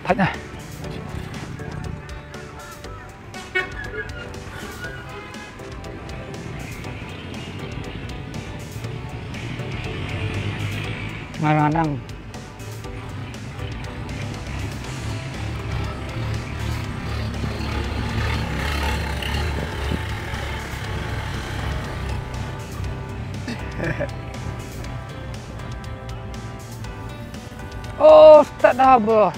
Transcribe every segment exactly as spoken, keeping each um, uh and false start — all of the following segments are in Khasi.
Thait na. Ngarang-ngarang. Oh, start dah, bro.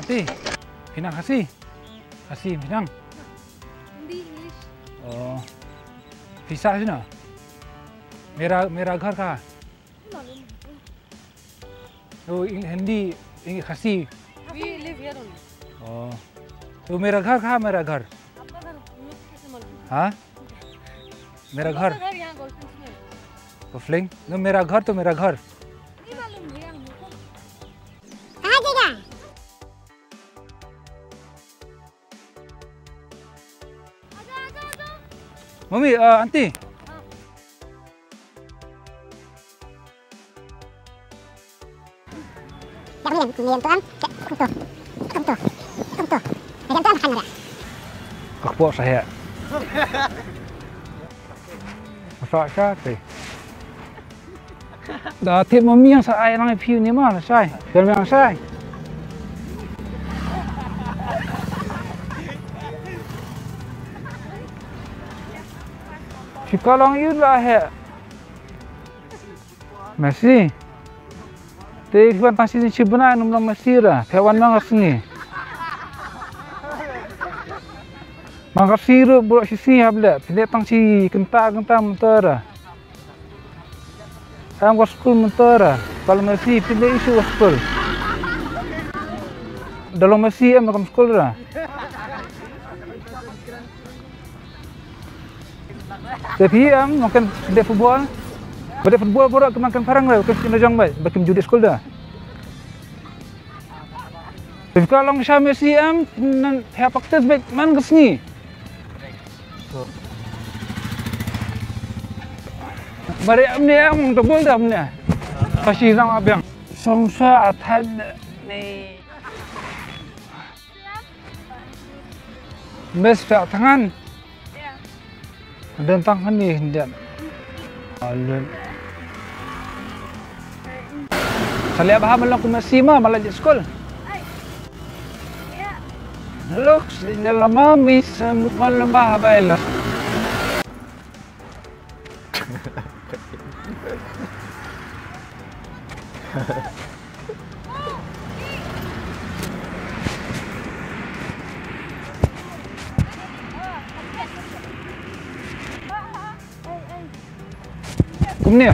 Aunty, phi nang Khasi? Khasi phi nang? Hindi, English. Oh. Phi sah shano? Mera, mera ghar kahan? Maluum. Oh, Eng-, Hindi, Eng-, Khasi. We live here only. Oh. तो मेरा घर कहाँ, मेरा घर? आपका घर मुझे कैसे मालूम? हाँ? मेरा घर। आपका घर यहाँ Golf Links में है। Golf Links? No, मेरा घर तो मेरा घर। नहीं मालूम भैया हमको। कहाँ जाएगा? मम्मी, अ, आंटी। Ka kpoh sa heh. Sa sha te. Da tip ma miang sa ai lang phi ni ma la shai. Kan miang shai. Shi ka long ïa la heh. Messi. Te wan tang shi, shi bnai nym long Messi ra. Te wan ma nga sngi. Ma nga sngi ruh bro shi sngi hap leh. Te tang shi kynta kynta mynta ra. Em ka skul mynta ra. Ka long Messi pynleh issue ka skul. Da long Messi em kam skul ra. Te phi em, mungkin dei football. Ba dei football baroh ki mungkin phareng re, ki shu na jong bai, ba kim ju dei skul da. Te phi ka long sha Messi em, nan phi practice bai man ka sngi. Ba dei em ne em, to bol da em ne. Ka shi rang abiang. Song sa athan ne. Miss Pek Thangan. Don tang hani hyndiat. Alun. Sa leh bha malong kumasi ma, malak je skul. Lok sini lama miss, bukan lembah baila. Kumne.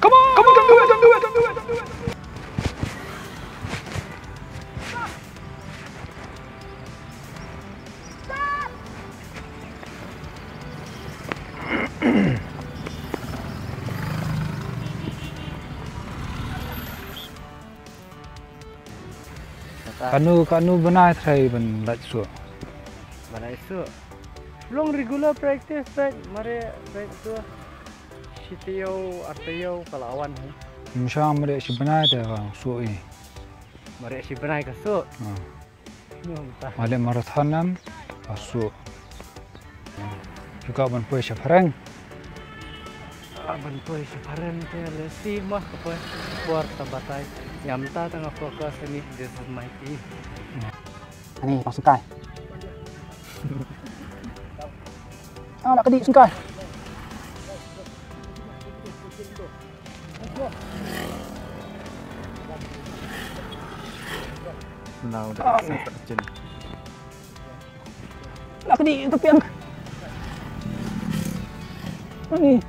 Come on, come on, don't do it, don't do it, don't do it, don't do it. Kanu, kanu bnai trai ban lait suh. Ban lait suh. Long regular practice, pek, mare, pek tu. Shi taïew, ar taïew, ka la wan hi. Mshang mare shi bnai te ka suh i. Mare shi bnai ka suh. Hmm. Male marathon nam, asu. Juga ban poi sha phareng. Ah, ban poi sha phareng te lesi ma ka poi. Por ta batai. Ïa mynta tang nga focus ni, this is my team. Ani, pas kai. Ah, nak kedi sengkai. Now the exercise. La ka dih, ïa ka piang. Ani.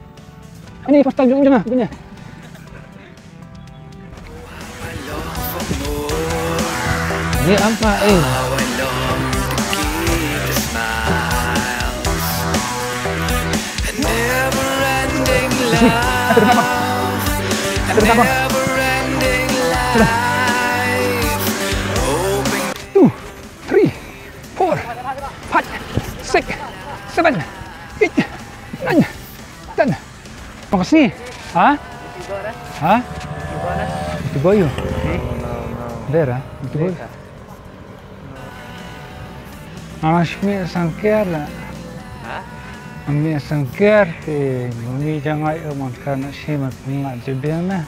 Ani, pasal jong jong ah, punya. Ni apa, eh? Isi. Ada apa? Ada apa? Sudah. Tuh. Three, four, five, six, seven, eight, nine, ten. Makasih. Ha? Ha? Ito ba yun? Vera, ito ba yun? Ang shmi sangker la. Ha? Ang mi sangker te mi jangai o man kan shi mat mi ma jebeng na.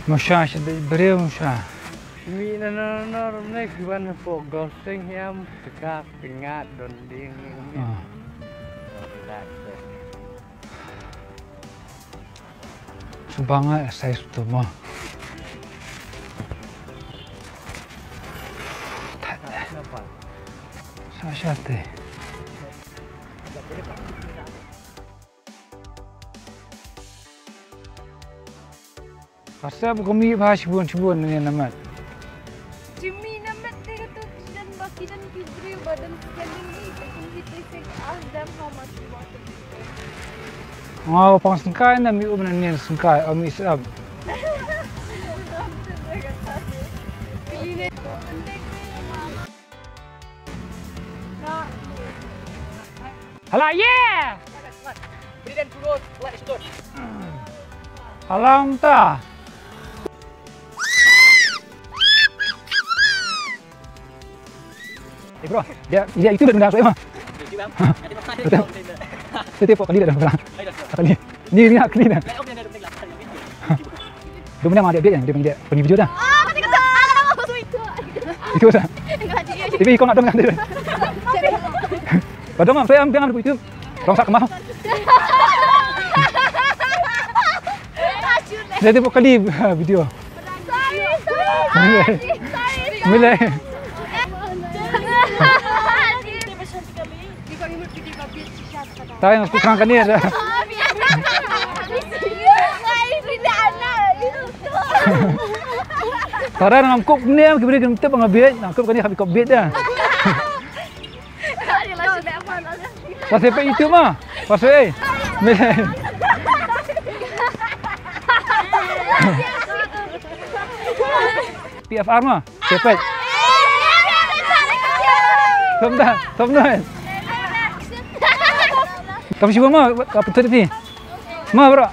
Musha shi de breu musha. Mi na na na rum ne ki wan po goseng hiam, tekak, tengat, don ding, mi. Ah. Relax, eh. Subanga exercise tu mo. Sa sa te. Ka sep ka mih bha shibun shibun ne na mat. Jimmy na mat te ka tu ki don ba ki don ki briew ba don ki don ni te kum ki te sek ask them how much you want to be paid. Nga pang sengkai na mi um na ne sengkai o mi sep. Kali ne. Hala, yeah! Hala, mynta. Eh, bro, dia, dia itu dah dengar saya mah. Itu, Bang. Nanti, Bang. Nanti, Bang. Nanti, Bang. Nanti, Bang. Kali dah, bro. Kali. Ni, ni, kali dah. Dum ne ma dia biet, dia biet, pergi video dah. Itu dah. Tapi kau nak dong kan dia. Padahal mah saya ambil dengan itu. Rong sak kemah. Jadi buat kali video. Mila. Tayang aku kurang kani ada. Tara ngam kop ni, ki beri kim tip ngam biet, ngam kop kani kami kop biet dah. Pasal pe itu mah, pasal eh. Mila. P F R mah. Cepet. Tom dah, tom dah. Kamu cuba mah, apa tu ni? Mah, bro.